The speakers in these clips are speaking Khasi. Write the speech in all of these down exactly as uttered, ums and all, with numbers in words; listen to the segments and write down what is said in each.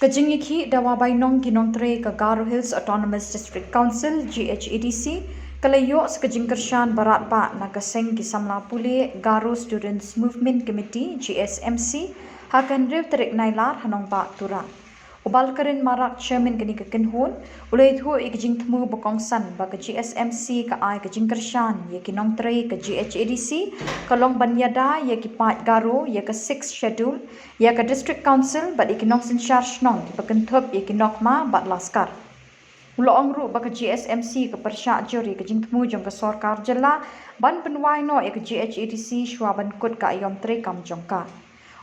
Ka jingïakhih dawa bainong ki nongtrei ka Garo Hills Autonomous District Council, G H A D C, ka la ïoh sa ka jingkyrshan barat bah na ka seng ki samla pule Garo Students Movement Committee, G S M C, ha ka hynriew tarik Nailar ha nongbah Tura. U Balkarin Marak, Chairman kane ka kynhun, u la ïathuh ïa ka jingthmu ba kongsan ba ka G S M C ka ai ka jingkyrshan ïa ki nongtrei ka G H A D C, ka long ban ïada ïa ki paid Garo ïa ka Sixth Schedule, ïa ka District Council bad ïa ki nongsynshar shnong kiba kynthup ïa ki Nokma bad Laskar. U la ong ruh ba ka G S M C ka pyrshah jur ïa ka jingthmu jong ka sorkar jylla ban pynwai noh ïa ka G H A D C shuwa ban kut ka aïom treikam jong ka.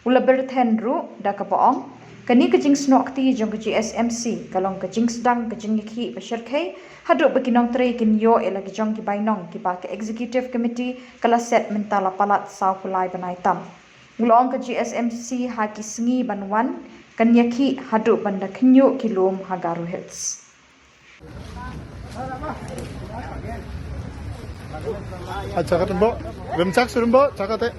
U la byrthen ruh da kaba ong, kane ka jingsnoh kti jong ka G S M C ka long ka jingsdang ka jingïakhih ba shyrkhei haduh ba ki nongtrei kin ïoh ïa la ki jong ki bainong kiba ka Executive Committee ka la set mynta la palat saw phew lai bnai tam. U la ong ka G S M C ha ki sngi ban wan kan ïakhih haduh ban da khynñiuh ki lum ha Garo Hills. Acha, kata bo. Remchak surim bo, chakate.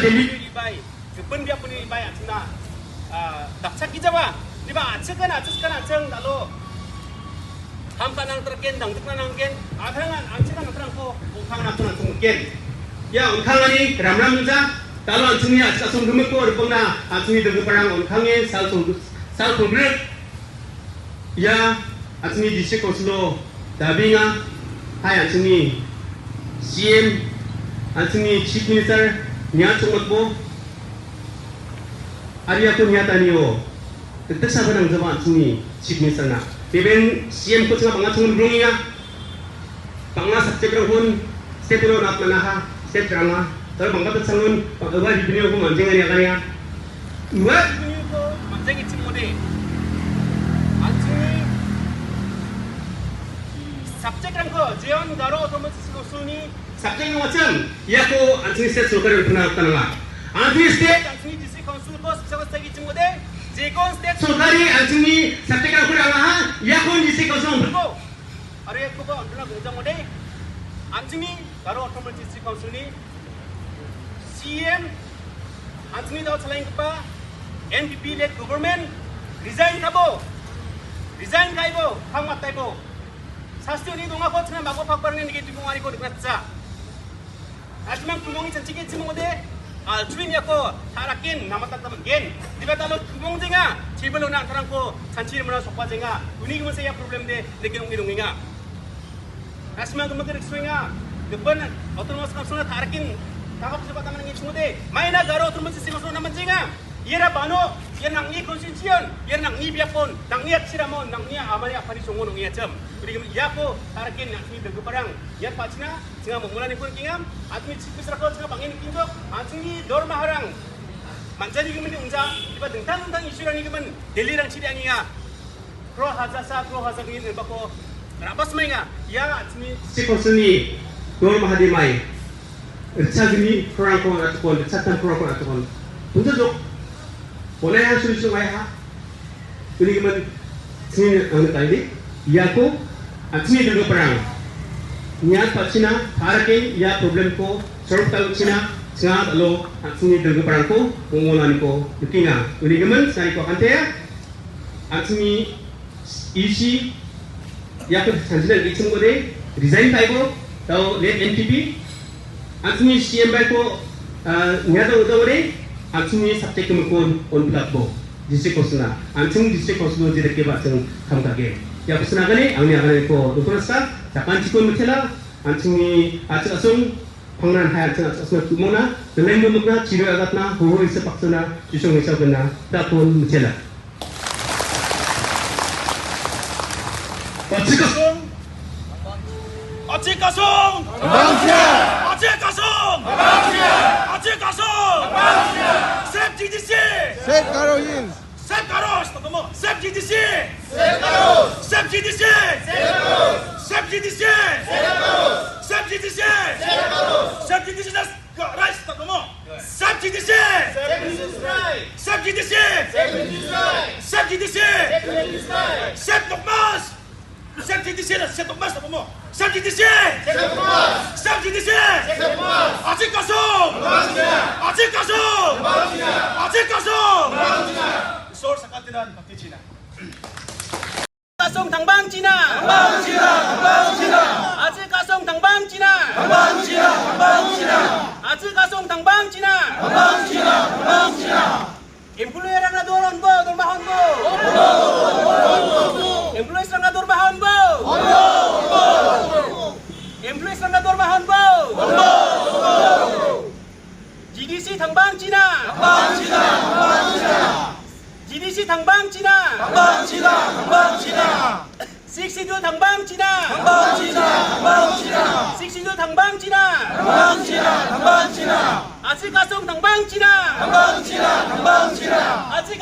Delhi bai, kepun biak pun bai atsna. Ah, dapchak ki jawa. Di ba atsik kan, atsik kan, atseng dalo. Ham ka nang terken, dang tuk nang ken. Akhang an, atsik kan terang ko, ongkhang na pun atsung ken. Ya, ongkhang ani, ram ram ja. Dalo atsung ya, atsik asung gemuk ko, rupang na, atsung ni degu parang ongkhang ye, sal sung, sal sung grek. Ïa, atsni District Council dabi nga, hai atsni C M, atsni Chief Minister, nia chungmat bo, aria ko nia tani o, tetek sa benang jaba atsni Chief Minister na. Teben C M ko chunga banga chungun brungi nga, Pangna subject rang hun, state lo nap mana ha, state rang ha. Tar bangka ta sangun, pang ewa revenue ko manjeng ani akan ya. Ewa revenue ko manjeng ichim mode. Anjing subject rang ko, Jeon Garo Autonomous Council ni subject rang macam, ya ko anjing state sorkar yang pernah tanah. Anjing state, anjing district council ko, subject rang ichim mode. Jekon state sorkari anjing ni subject rang ko rang ha, ya ko district council ko. Are ko ba on na gung jang mode. Anjing ni Garo Autonomous District Council ni C M anjing ni daw chaleng kepa N P P led government resign kabo. Resign kaibo, khang mat kaibo. Sasti ni donga ko chna mako pakbar ni nigi tibung ari ko dikna cha. Ajmang kumong i chanchi ke chimong de. Al chuin ya ko tharakin nama tak taman gen. Di ba talo kumong jenga. Chibalo na tarang ko chanchi mana sokwa jenga. Uni kumong se ya problem de. Lekin ung irung inga. Ajmang kumong ke swinga. Depan Autonomous Council na tharakin. Kakap sepa taman ngi chimong de. Maina Garo Autonomous Council na manjenga. Ira bano, ira nang ni constitution, ira nang ni biapon, nang ni achiramon, nang ni amani apani songo nang ni acham. Uri ya ko tharakin nang ni degu parang. Ya pachna, singa mongmula ni pun kingam, atmi chief minister ko singa bangin kingkok, atmi dor maharang. Manjani kemen unja, iba dengtang dengtang isu rang ni kemen, Delhi rang chidi anginga. Kro hajar sa, kro hajar ni ba ko rabas mai nga. Ya atmi si konsuni dor mahadi mai. Rcha gini kro rang ko atukon, rcha tam kro rang ko atukon. Unja jok. Boleh yang suri sungai ha. Uni kemen sini ang tai di. Ya ko atmi dulu perang. Niat pa China, harakin ya problem ko, sorok tahu China, singa lo atmi dulu perang ko, pengolan ko, dukinga. Uni kemen sari ko kante ya. Atmi isi ya ko sanjina ichung ko de, resign taibo, tau late N P P. Atmi C M bai ko, ah, nya tau tau de, atmi subject ko mekon on plap bo. District Council na. Atmi District Council de ke ba seng kam kage. Ya ko sena kane, ang ni akan ko, doktor sa, takan chikon mechela, atmi atmi asung, pangnan hai atmi asung tumona, teleng mukna, chiro agatna, ho ho isa paksana, chisong isa kena, tapon mechela. Ochi kasong. Ochi kasong. Kasong! Save G D C! Save Garo Hills! Save Garo! Stop mo! Save G D C! Save Garo! Save G D C! Save Garo! Save G D C! Save Garo! Save G D C! Save Garo! Save G D C! Just go right, stop mo! Save G D C! Save G D C! Save G D C! Save G D C! Save G D C! Save G D C! Save Nokmas! Save G D C da, Save Thomas da mo. Save G D C. Save Thomas. Save G D C. Save Thomas. Aji Kasong. Aji Kasong. Aji Kasong. Isor sakal tinan pati China. Kasong thangbang China. Thangbang China, thangbang China. Aji Kasong thangbang China. Thangbang China, thangbang China. Aji Kasong thangbang China. Thangbang China, thangbang China. Employee rang na dor hon bo, dor ma hon bo. Employees rang na dor ma hon bo. Employees rang na dor ma hon bo. G D C thangbang China. G D C thangbang China. Sixth Schedule thangbang China. Sixth Schedule thangbang China. Aji Kasong thangbang China. Aji